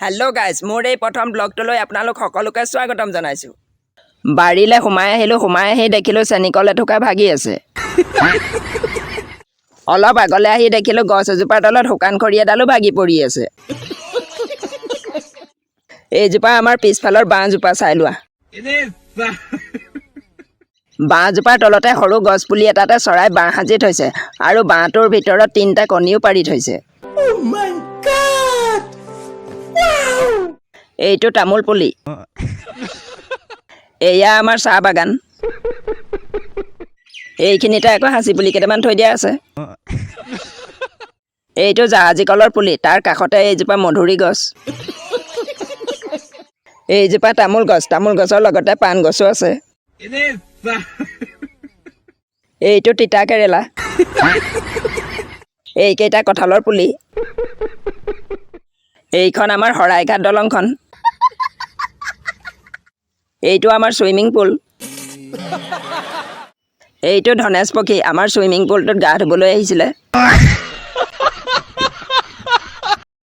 Hello' guys, মোৰ এই প্ৰথম ব্লগটোলৈ আপোনালোক সকলোকে স্বাগতম জনাইছোঁ। বাৰীলৈ সোমাই আহিলোঁ। সোমাই আহি দেখিলোঁ চেনিকল এথোকা ভাগি আছে। অলপ আগলৈ আহি দেখিলোঁ গছ এজোপাৰ তলত শুকান খৰি এডালো ভাগি পৰি আছে। এইজোপা আমাৰ পিছফালৰ বাঁহজোপা, চাই লোৱা। বাঁহজোপাৰ তলতে সৰু গছ পুলি এটাতে চৰাই বাঁহ সাজি থৈছে আৰু বাঁহটোৰ ভিতৰত তিনিটা কণীও পাৰি থৈছে। এইটো তামোল পুলি। এয়া আমাৰ চাহ বাগান। এইখিনিতে আকৌ সাঁচি পুলি কেইটামান থৈ দিয়া আছে। এইটো জাহাজী কলৰ পুলি। তাৰ কাষতে এইজোপা মধুৰি গছ। এইজোপা তামোল গছ। তামোল গছৰ লগতে পাণ গছো আছে। এইটো তিতা কেৰেলা। এইকেইটা কঁঠালৰ পুলি। এইখন আমাৰ শৰাইঘাট দলংখন। এইটো আমাৰ চুইমিং পুল। এইটো ধনেশ পক্ষী, আমাৰ চুইমিং পুলটোত গা ধুবলৈ আহিছিলে।